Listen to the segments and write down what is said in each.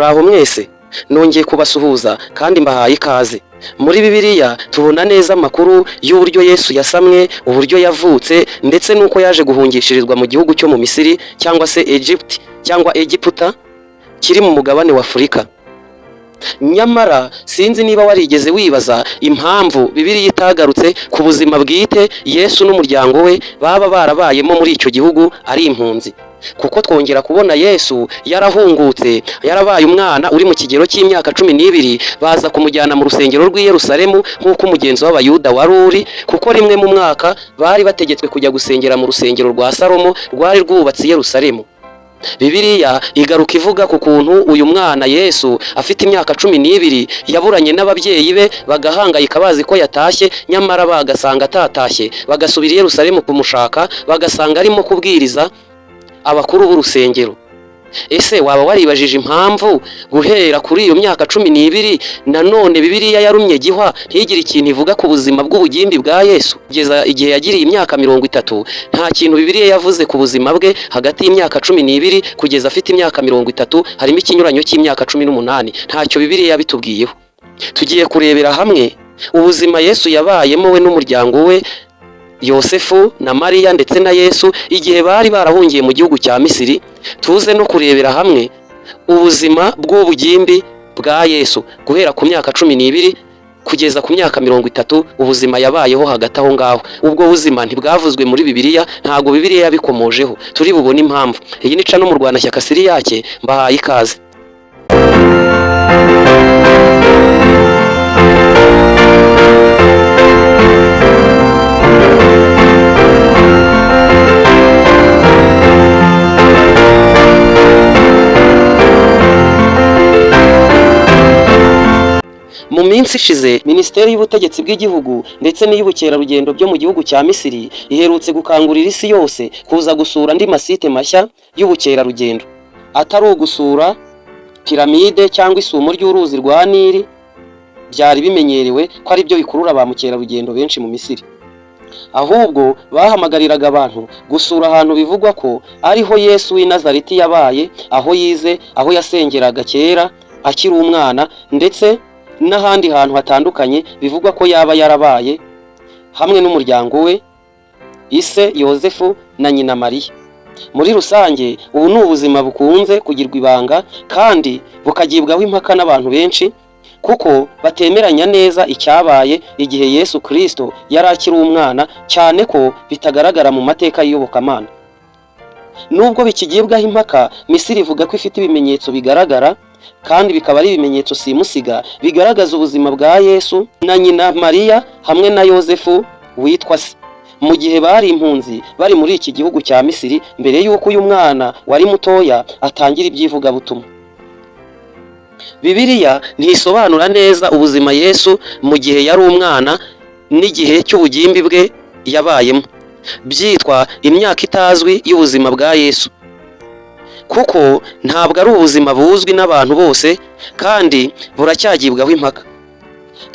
Muraho mwese, nongeye kubasuhuza kandi mbahaye ikaze. Muri Bibiliya tubona neza amakuru y'uburyo Yesu yasamwe, uburyo yavutse, ndetse n'uko yaje guhungishirizwa mu gihugu cyo mu Misiri cyangwa se Egypt cyangwa Egiputa kiri mu mugabane wa Afurika. Nyamara sinzi niba warigeze wibaza impamvu Bibiliya itagarutse ku buzima bwite Yesu n'umuryango we baba barabayemo muri icyo gihugu ari impunzi. Kuko twongera kubona Yesu yarahungutse, yarabaye umwana uri mu kigero cy'imyaka 12, baza kumujyana mu rusengero rw'i Yerusalemu nk'uko umugenzo w'Abayuda wari uri, kuko rimwe mu mwaka bari bategetswe kujya gusengera mu rusengero rwa Salomo rwari rwubatse i Yerusalemu. Bibiliya igaruka ivuga ku kuntu uyu mwana Yesu afite imyaka 12 yaburanye n'ababyeyi be, bagahangayika bazi ko yatashye, nyamara bagasanga atatashye, bagasubira i Yerusalemu kumushaka, bagasanga arimo kubwiriza abakuru b'urusengero. Ese waba waribajije impamvu guhera kuri iyo myaka 12 nanone Bibiliya yarumye gihwa ntigire ikintu ivuga ku buzima bw'ubugimbi bwa Yesu? Kugeza igihe yagiriye imyaka 30 nta kintu Bibiliya yavuze ku buzima bwe. Hagati y'imyaka 12 kugeza afite imyaka 30 harimo ikinyuranyo cy'imyaka 18, ntacyo Bibiliya yabitubwiyeho. Tugiye kurebera hamwe ubuzima Yesu yabayemo we n'umuryango we, Yosefu na Mariya ndetse na Yesu, igihe bari barahungiye mu gihugu cya Misiri. Tuze no kurebera hamwe ubuzima bw'ubugimbi bwa Yesu guhera ku myaka 12 kugeza ku myaka 30, ubuzima yabayeho hagati aho ngaho. Ubwo buzima ntibwavuzwe muri Bibiliya, ntabwo Bibiliya yabikomojeho. Turi bubone impamvu. Iyi ni cano mu Rwanashyaka Siriyake, mbahaye ikaze. Mu minsi ishize, Minisiteri y'Ubutegetsi bw'Igihugu ndetse n'iy'Ubukerarugendo byo mu gihugu cya Misiri iherutse gukangurira isi yose kuza gusura andi masite mashya y'ubukerarugendo, atari ugusura piramide cyangwa isumo ry'uruzi rwa Nili byari bimenyerewe ko ari byo bikurura ba mukerarugendo benshi mu Misiri. Ahubwo bahamagariraga abantu gusura ahantu bivugwa ko ariho Yesu w'i Nazareti yabaye, aho yize, aho yasengeraga kera akiri umwana, ndetse n'ahandi hantu hatandukanye bivugwa ko yaba yarabaye hamwe n'umuryango we, ise Yosefu na nyina Mariya. Muri rusange ubu ni ubuzima bukunze kugirwa ibanga kandi bukagibwaho impaka n'abantu benshi, kuko batemeranya neza icyabaye igihe Yesu Kristo yari akiri umwana, cyane ko bitagaragara mu mateka y'iyobokamana. Nubwo bikigibwaho impaka, Misiri ivuga ko ifite ibimenyetso bigaragara kandi bikaba ari ibimenyetso simusiga bigaragaza ubuzima bwa Yesu na nyina Mariya hamwe na Yosefu witwa se, mu gihe bari impunzi bari muri iki gihugu cya Misiri mbere y'uko uyu mwana wari mutoya atangira iby'ivugabutumwa. Bibiliya ntisobanura neza ubuzima Yesu mu gihe yari umwana n'igihe cy'ubugimbi bwe yabayemo, byitwa imyaka itazwi y'ubuzima bwa Yesu, kuko ntabwo ari ubuzima buzwi n'abantu bose kandi buracyagibwaho impaka.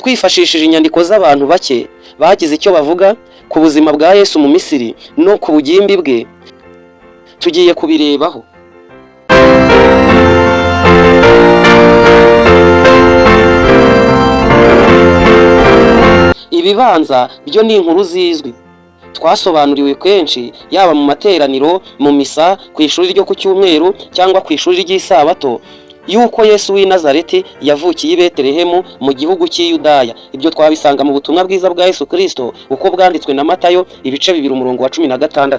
Twifashishije inyandiko z'abantu bake bagize icyo bavuga ku buzima bwa Yesu mu Misiri no ku bugimbi bwe, tugiye kubirebaho. Ibibanza byo ni inkuru zizwi twasobanuriwe kenshi, yaba mu materaniro, mu misa, ku ishuri ryo ku cyumweru cyangwa ku ishuri ry'isabato, yuko Yesu w'i Nazareti yavukiye i Betelehemu mu gihugu cy'i Yudaya. Ibyo twabisanga mu butumwa bwiza bwa Yesu Kristo uko bwanditswe na Matayo ibice 2 umurongo wa 16.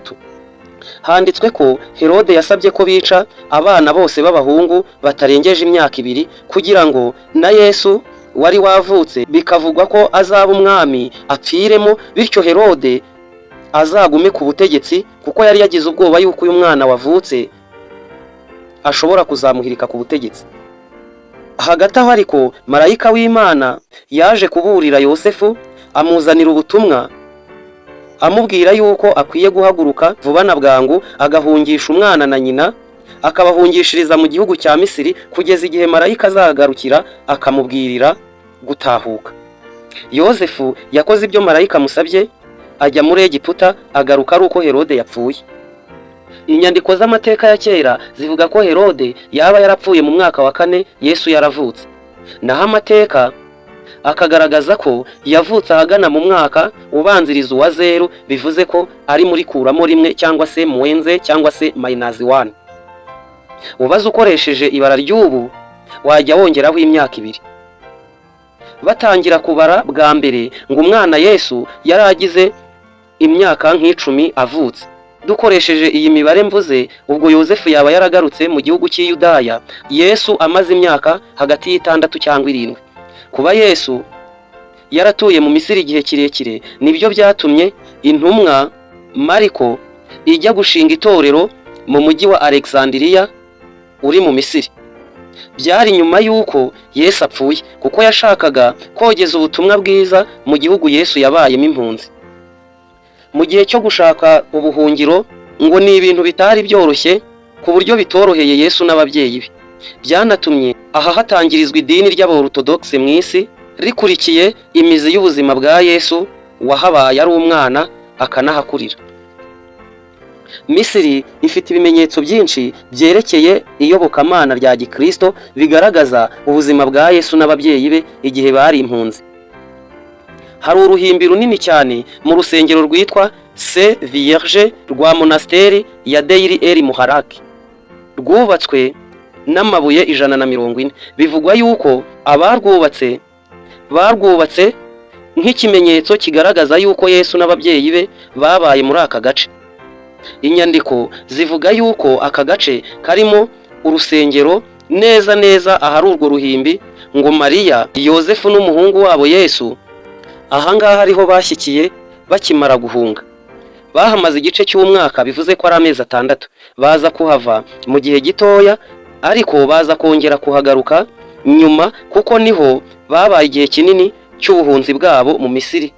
Handitswe ko Herode yasabye ko bica abana bose b'abahungu batarengeje imyaka 2 kugira ngo na Yesu wari wavutse bikavugwa ko azaba umwami apfiremo, bityo Herode azagume ku butegetsi, kuko yari yagize ubwoba yuko uyu mwana wavutse ashobora kuzamuhirika ku butegetsi. Hagati aho ariko, marayika w'Imana yaje kuburira Yosefu, amuzanira ubutumwa amubwira yuko akwiye guhaguruka vuba na bwangu agahungisha umwana na nyina, akabahungishiriza mu gihugu cya Misiri kugeza igihe marayika azagarukira akamubwirira gutahuka. Yosefu yakoze ibyo marayika amusabye, ajya muri Egiputa, agaruka ari uko Herode yapfuye. Inyandiko z'amateka ya kera zivuga ko Herode yaba yarapfuye mu mwaka wa 4 Yesu yaravutse, naho amateka akagaragaza ko yavutse ahagana mu mwaka ubanziriza uwa 0, bivuze ko ari muri kuramo 1 cyangwa se moins cyangwa se minus 1. Ubaze ukoresheje ibara ry'ubu wajya wongeraho imyaka 2. Batangira kubara bwa mbere ngo umwana Yesu yari agize imyaka nk'10 avutse. Dukoresheje iyi mibare mvuze, ubwo Yosefu yaba yaragarutse mu gihugu cy'Iyudaya Yesu amaze imyaka hagati y'6 cyangwa 7. Kuba Yesu yaratuye mu Misiri igihe kirekire nibyo byatumye intumwa Mariko ijya gushinga itorero mu mujyi wa Alexandria uri mu Misiri. Byari nyuma y'uko Yesu apfuye, kuko yashakaga kogeza ubutumwa bwiza mu gihugu Yesu yabayemo impunzi. Mu gihe cyo gushaka ubuhungiro ngo ni ibintu bitari byoroshye ku buryo bitoroheye Yesu n'ababyeyi be. Byanatumye aha hatangirizwa idini ry'Aborotodogisi mu isi rikurikiye imizi y'ubuzima bwa Yesu wahabaye ari umwana akanahakurira. Misiri ifite ibimenyetso byinshi byerekeye iyobokamana rya Gikristo bigaragaza ubuzima bwa Yesu n'ababyeyi be igihe bari impunzi. Hari uruhimbi runini cyane mu rusengero rwitwa Sainte Vierge rwa monasteri ya Deir el Muharraq, rwubatswe n'amabuye 140. Bivugwa yuko abarwubatse barwubatse nk'ikimenyetso kigaragaza yuko Yesu n'ababyeyi be babaye muri aka gace. Inyandiko zivuga yuko aka gace karimo urusengero neza neza ahari urwo ruhimbi, ngo Mariya, Yosefu n'umuhungu wabo Yesu ahangaha ariho bashyikiye bakimara guhunga. Bahamaze igice cy'umwaka, bivuze ko ari amezi 6. Baza kuhava mu gihe gitoya, ariko baza kongera kuhagaruka nyuma, kuko niho babaye igihe kinini cy'ubuhunzi bwabo mu Misiri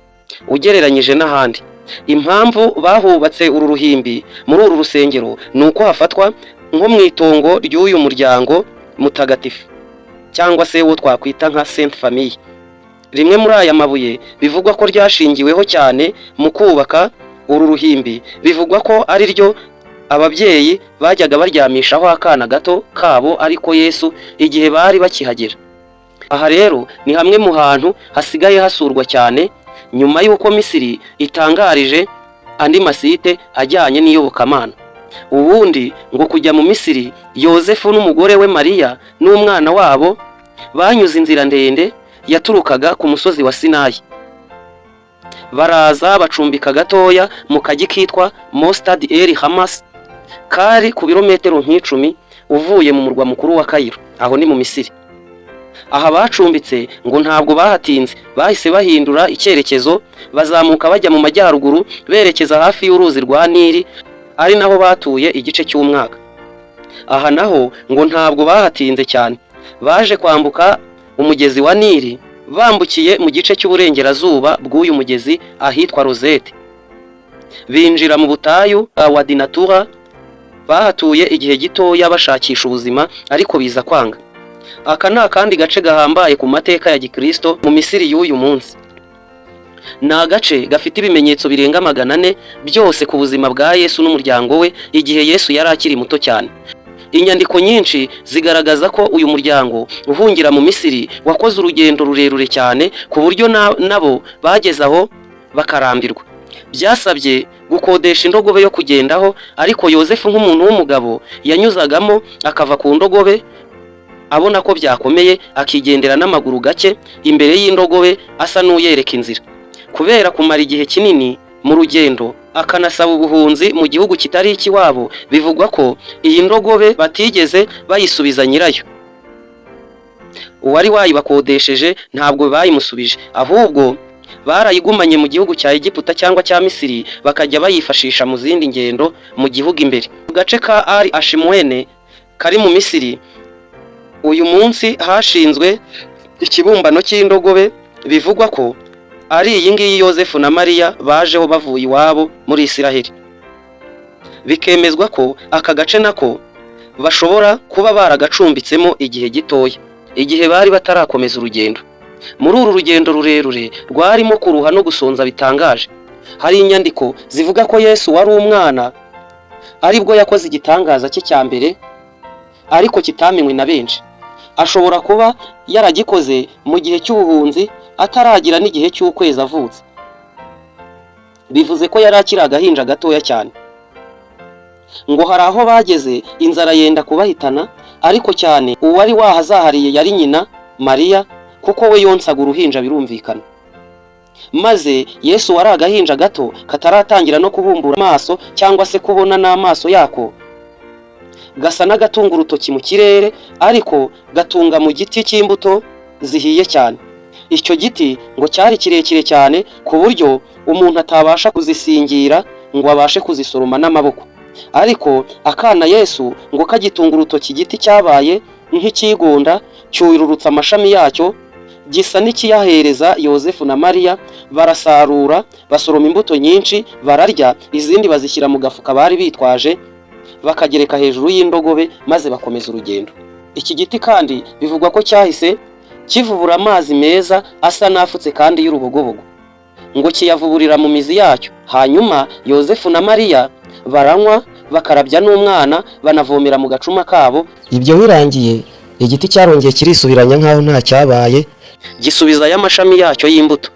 ugereranyije n'ahandi. Impamvu bahubatse uru ruhimbi muri uru rusengero ni uko hafatwa nko mu itongo ry'uyu muryango mutagatifu, cyangwa se wo twakwita nka Sainte Famille. Rimwe muri aya mabuye bivugwa ko ryashingiweho cyane mu kubaka uru ruhimbi, bivugwa ko ari ryo ababyeyi bajyaga baryamishaho akana gato kabo ariko Yesu igihe bari bakihagera. Aha rero ni hamwe mu hantu hasigaye hasurwa cyane nyuma y'uko Misiri itangarije andi masite ajyanye n'iyobokamana. Ubundi ngo kujya mu Misiri, Yosefu n'umugore we Mariya n'umwana wabo banyuze inzira ndende yaturukaga ku musozi wa Sinayi, baraza bacumbika gatoya mu kagi kitwa Mostad El Hamas, kari ku birometero nk'10 uvuye mu murwa mukuru wa Cairo, aho ni mu Misiri. Aha bacumbitse ngo ntabwo bahatinze, bahise bahindura icyerekezo bazamuka bajya mu majyaruguru berekeza hafi y'uruzi rwa Nili, ari naho batuye igice cy'umwaka. Aha naho ngo ntabwo bahatinze cyane, baje kwambuka umugezi wa Nili bambukiye mu gice cy'uburengerazuba bw'uyu mugezi ahitwa Rosette, binjira mu butayu wa Dinatura. Bahatuye igihe gitoya bashakisha ubuzima, ariko biza kwanga. Aka ni akandi gace gahambaye ku mateka ya Gikristo mu Misiri y'uyu munsi. Ni agace gafite ibimenyetso birenga 400 byose ku buzima bwa Yesu n'umuryango we igihe Yesu yari akiri muto cyane. Inyandiko nyinshi zigaragaza ko uyu muryango uhungira mu Misiri wakoze urugendo rurerure cyane, ku buryo nabo bageze aho bakarambirwa. Byasabye gukodesha indogobe yo kugendaho, ariko Yosefu nk'umuntu w'umugabo yanyuzagamo akava ku ndogobe, abona ko byakomeye akigendera n'amaguru gake imbere y'indogobe asa n'uyereka inzira. Kubera kumara igihe kinini mu rugendo akanasaba ubuhunzi mu gihugu kitari ikiwabo, bivugwa ko iyi ndogobe batigeze bayisubiza nyirayo. Uwari wayibakodesheje ntabwo bayimusubije, ahubwo barayigumanye mu gihugu cya Egiputa cyangwa cya Misiri, bakajya bayifashisha mu zindi ngendo mu gihugu imbere. Mu gace ka Ari Ashimwene kari mu Misiri uyu munsi hashinzwe ikibumbano cy'indogobe, bivugwa ko ari iyi ngiyi Yosefu na Mariya bajeho bavuye iwabo muri Isiraheli. Bikemezwa ko aka gace nako bashobora kuba baragacumbitsemo igihe gitoya, igihe bari batarakomeza urugendo. Muri uru rugendo rurerure rwarimo kuruha no gusonza bitangaje, hari inyandiko zivuga ko Yesu wari umwana Aribwo yakoze igitangaza cye cya mbere, ariko kitamenywe na benshi. Ashobora kuba yaragikoze mu gihe cy'ubuhunzi, ataragira n'igihe cy'ukwezi avutse. Bivuze ko yari akiri agahinja gatoya cyane. Ngo hari aho bageze inzara yenda kubahitana, ariko cyane uwari wahazahariye yari nyina Mariya, kuko we yonsaga uruhinja, birumvikana. Maze Yesu wari agahinja gato kataratangira no kubumbura amaso cyangwa se kubona n'amaso yako, gasa n'agatunga urutoki mu kirere, ariko gatunga mu giti cy'imbuto zihiye cyane. Icyo giti ngo cyari kirekire cyane ku buryo umuntu atabasha kuzisingira ngo abashe kuzisoroma n'amaboko. Ariko akana Yesu ngo kagitunga urutoki, igiti cyabaye nk'ikigonda, cyururutsa amashami yacyo, gisa n'ikiyahereza Yosefu na Mariya. Barasarura, basoroma imbuto nyinshi, bararya, izindi bazishyira mu gafuka bari bitwaje, bakagereka hejuru y'indogobe, maze bakomeza urugendo. Iki giti kandi bivugwa ko cyahise kivubura amazi meza asa n'afutse kandi y'urubogobogo, ngo kiyavuburira mu mizi yacyo. Hanyuma Yosefu na Mariya baranywa, bakarabya n'umwana, banavomera mu gacuma kabo. Ibyo birangiye, igiti cyarongeye kirisubiranya nk'aho nta cyabaye, gisubizayo amashami yacyo y'imbuto.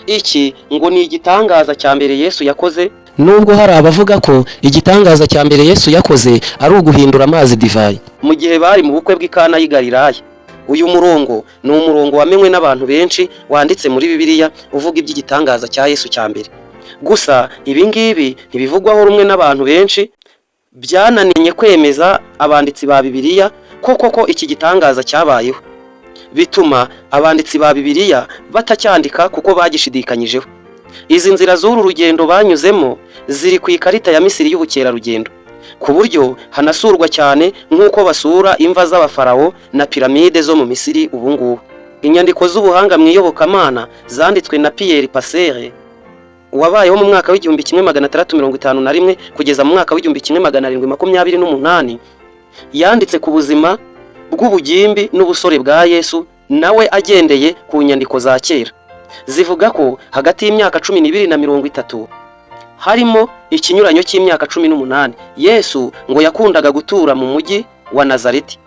Iki ngo ni igitangaza cya mbere Yesu yakoze, nubwo hari abavuga ko igitangaza cya mbere Yesu yakoze ari uguhindura amazi divayi mu gihe bari mu bukwe bw'i Kana y'i Galilaya. Uyu murongo ni umurongo wamenywe n'abantu benshi wanditse muri Bibiliya, uvuga iby'igitangaza cya Yesu cya mbere. Gusa ibi ngibi ntibivugwaho rumwe n'abantu benshi. Byananiye kwemeza abanditsi ba Bibiliya ko koko iki gitangaza cyabayeho, bituma abanditsi ba Bibiliya batacyandika kuko bagishidikanyijeho. Izi nzira z'uru rugendo banyuzemo ziri ku ikarita ya Misiri y'ubukerarugendo, ku buryo hanasurwa cyane nk'uko basura imva z'abafarawo na piramide zo mu Misiri ubu ngubu. Inyandiko z'ubuhanga mu iyobokamana zanditswe na Pierre Passer, wabayeho mu mwaka w'1651 kugeza mu mwaka w'1728, yanditse ku buzima bw'ubugimbi n'ubusore bwa Yesu, nawe agendeye ku nyandiko za kera zivuga ko hagati y'imyaka 12 na 30, harimo ikinyuranyo cy'imyaka 18, Yesu ngo yakundaga gutura mu mujyi wa Nazareti,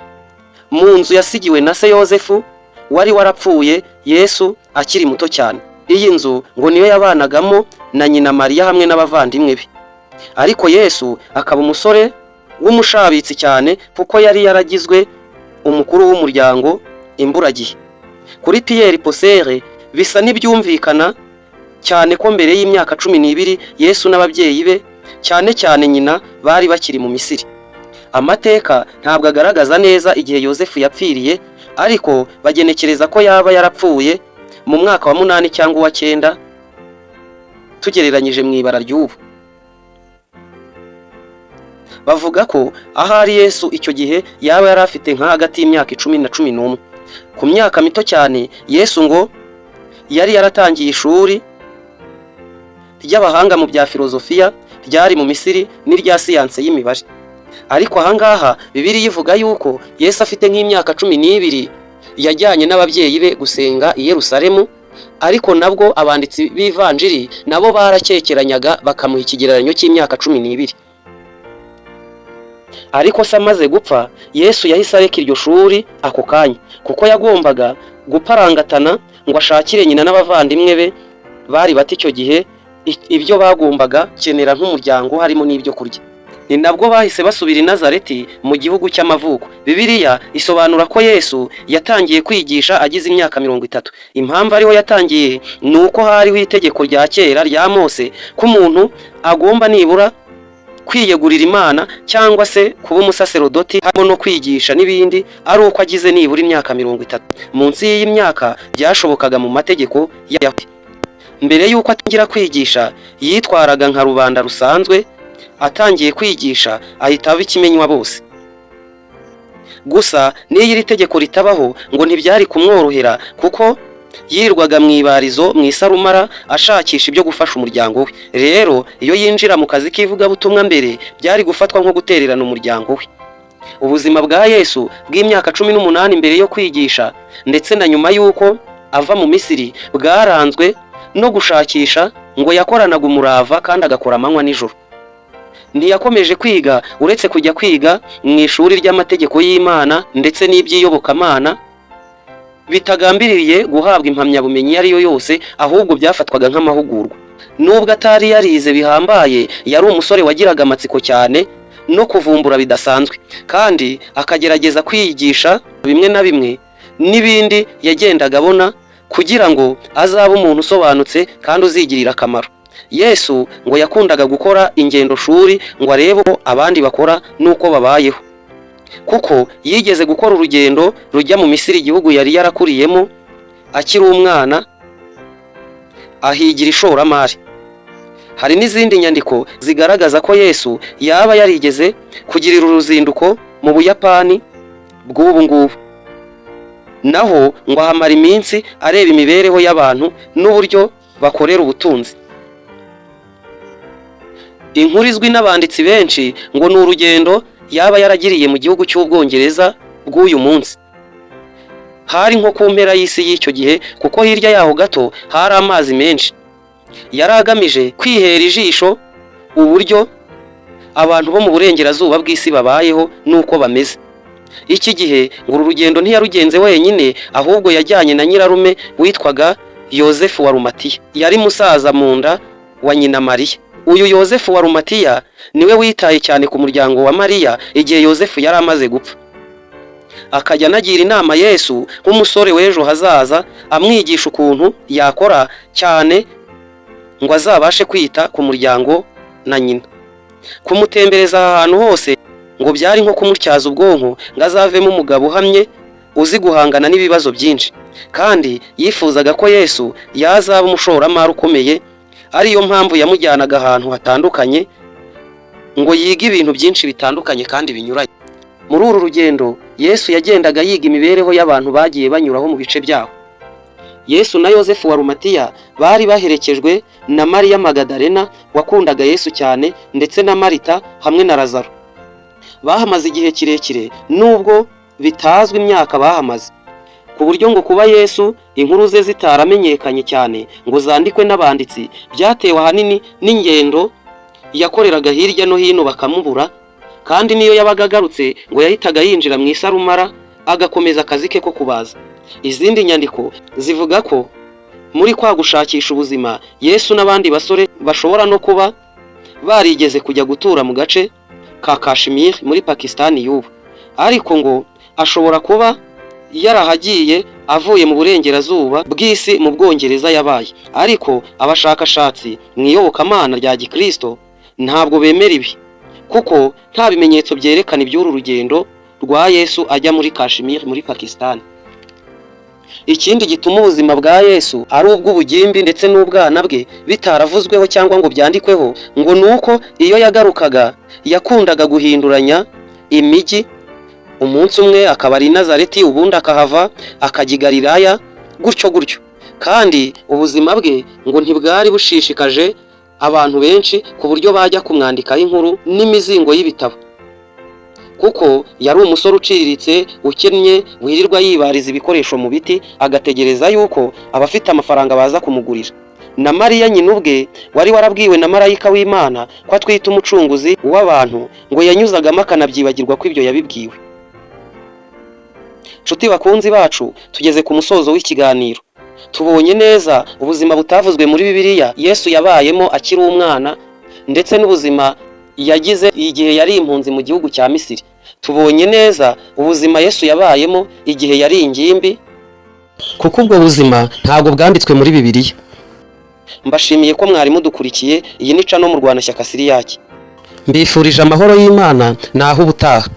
mu nzu yasigiwe na se Yosefu wari warapfuye Yesu akiri muto cyane. Iyi nzu ngo niyo yabanagamo na nyina Mariya hamwe n'abavandimwe be. Ariko Yesu akaba umusore w'umushabitsi cyane, kuko yari yaragizwe umukuru w'umuryango imburagihe. Kuri Pierre Posere bisa n'ibyumvikana cyane ko mbere y'imyaka 12 Yesu n'ababyeyi be, cyane cyane nyina, bari bakiri mu Misiri. Amateka ntabwo agaragaza neza igihe Yosefu yapfiriye, ariko bagenekereza ko yaba yarapfuye mu mwaka wa 8 cyangwa uwa 9, tugereranyije mu ibara ry'ubu. Bavuga ko ahari Yesu icyo gihe yaba yari afite nka hagati y'imyaka 10 na 11. Ku myaka mito cyane, Yesu ngo yari yaratangiye ishuri ry'abahanga mu bya filozofiya ryari mu Misiri n'irya siyanse y'imibare. Ariko ahangaha Bibiliya ivuga yuko Yesu afite nk'imyaka 12 yajyanye n'ababyeyi be gusenga i Yerusalemu. Ariko nabwo abanditsi b'ivanjiri nabo barakekeranyaga, bakamuha ikigereranyo cy'imyaka 12. Ariko se amaze gupfa, Yesu yahise areka iryo shuri ako kanya, kuko yagombaga guparangatana ngo ashakire nyina n'abavandimwe be bari bato icyo gihe ibyo bagombaga gukenera nk'umuryango, harimo n'ibyo kurya. Ni nabwo bahise basubira i Nazareti mu gihugu cy'amavuko. Bibiliya isobanura ko Yesu yatangiye kwigisha agize imyaka 30. Impamvu ariho yatangiye ni uko hariho itegeko rya kera rya Mose ko umuntu agomba nibura kwiyegurira Imana cyangwa se kuba umusaserodoti, harimo no kwigisha n'ibindi, ari uko agize nibura imyaka 30. Munsi y'iyi myaka byashobokaga mu mategeko ya mbere y'uko atangira kwigisha yitwaraga nka rubanda rusanzwe. Atangiye kwigisha ahita aba ikimenywa bose. Gusa n'iyo iri tegeko ritabaho, ngo ntibyari kumworohera, kuko yirirwaga mu ibarizo mu isarumara ashakisha ibyo gufasha umuryango we. Rero iyo yinjira mu kazi k'ivugabutumwa mbere, byari gufatwa nko gutererana umuryango we. Ubuzima bwa Yesu bw'imyaka 18 mbere yo kwigisha ndetse na nyuma y'uko ava mu Misiri bwaranzwe no gushakisha. Ngo yakoranaga umurava kandi agakora amanywa nijoro. Ntiyakomeje kwiga uretse kujya kwiga mu ishuri ry'amategeko y'Imana ndetse n'iby'iyobokamana, bitagambiriye guhabwa impamyabumenyi iyo ari yo yose, ahubwo byafatwaga nk'amahugurwa. Nubwo atari yarize bihambaye, yari umusore wagiraga amatsiko cyane no kuvumbura bidasanzwe, kandi akagerageza kwiyigisha bimwe na bimwe n'ibindi yagendaga abona kugira ngo azabe umuntu usobanutse kandi uzigirira akamaro. Yesu ngo yakundaga gukora ingendo shuri ngo arebe uko abandi bakora n'uko babayeho, kuko yigeze gukora urugendo rujya mu Misiri, igihugu yari yarakuriyemo akiri umwana, ahigira ishoramari. Hari n'izindi nyandiko zigaragaza ko Yesu yaba yarigeze kugirira uruzinduko mu Buyapani bw'ubu ngubu, naho ngo ahamara iminsi areba imibereho y'abantu n'uburyo bakorera ubutunzi. Inkuru izwi n'abanditsi benshi ngo ni urugendo yaba yaragiriye mu gihugu cy'Ubwongereza bw'uyu munsi. Hari nko ku mpera y'isi y'icyo gihe, kuko hirya yaho gato hari amazi menshi. Yari agamije kwihera ijisho uburyo abantu bo mu burengerazuba bw'isi babayeho n'uko bameze. Iki gihe ngo uru rugendo ntiyarugenze wenyine, ahubwo yajyanye na nyirarume witwaga Yozefu wa Rumatiya, yari musaza mu nda wa nyina Mariya. Uyu Yozefu wa Rumatiya niwe witaye cyane ku muryango wa Mariya igihe Yozefu yari amaze gupfa, akajya anagira inama Yesu nk'umusore w'ejo hazaza, amwigisha ukuntu yakora cyane ngo azabashe kwita ku muryango na nyina. Kumutembereza aha hantu hose ngo byari nko kumutyaza ubwonko ngo azavemo umugabo uhamye uzi guhangana n'ibibazo byinshi, kandi yifuzaga ko Yesu yazaba umushoramari ukomeye, ariyo mpamvu yamujyanaga ahantu hatandukanye ngo yige ibintu byinshi bitandukanye kandi binyuranye. Muri uru rugendo Yesu yagendaga yiga imibereho y'abantu bagiye banyuraho mu bice byaho. Yesu na Yozefu wa Rumatiya bari baherekejwe na Mariya Magadalena wakundaga Yesu cyane, ndetse na Marita hamwe na Lazaro. Bahamaze igihe kirekire, nubwo bitazwi imyaka bahamaze, ku buryo ngo kuba Yesu inkuru ze zitaramenyekanye cyane ngo zandikwe n'abanditsi byatewe ahanini n'ingendo yakoreraga hirya no hino bakamubura, kandi niyo yabaga agarutse ngo yahitaga yinjira mu isarumara agakomeza akazi ke ko kubaza. Izindi nyandiko zivuga ko muri kwa gushakisha ubuzima, Yesu n'abandi basore bashobora no kuba barigeze kujya gutura mu gace ka Kashmir muri Pakistan y'ubu, ariko ngo ashobora kuba yarahagiye avuye mu burengerazuba bw'isi mu Bwongereza yabaye. Ariko abashakashatsi mu iyobokamana rya Gikristo ntabwo bemera ibi, kuko nta bimenyetso byerekana iby'uru rugendo rwa Yesu ajya muri Kashmir muri Pakistan. Ikindi gituma ubuzima bwa Yesu ari ubw'ubugimbi ndetse n'ubwana bwe bitaravuzweho cyangwa ngo byandikweho, ngo ni uko iyo yagarukaga yakundaga guhinduranya imijyi, umunsi umwe akaba ari i Nazareti, ubundi akahava akajya i Galilaya, gutyo gutyo. Kandi ubuzima bwe ngo ntibwari bushishikaje abantu benshi ku buryo bajya kumwandikaho inkuru n'imizingo y'ibitabo, kuko yari umusore uciriritse, ukennye, wirirwa yibariza ibikoresho mu biti, agategereza yuko abafite amafaranga baza kumugurira. Na Mariya nyina ubwe wari warabwiwe na marayika w'Imana ko atwite umucunguzi w'abantu, ngo yanyuzagamo akanabyibagirwa ko ibyo yabibwiwe. Nshuti bakunzi bacu, tugeze ku musozo w'ikiganiro. Tubonye neza ubuzima butavuzwe muri Bibiliya Yesu yabayemo akiri umwana, ndetse n'ubuzima yagize igihe yari impunzi mu gihugu cya Misiri. Tubonye neza ubuzima Yesu yabayemo igihe yari ingimbi, kuko ubwo buzima ntabwo bwanditswe muri Bibiliya. Mbashimiye ko mwari mudukurikiye. Iyi ni channel Murwanashyaka Siriyaki. Mbifurije amahoro y'Imana, naho ubutaha.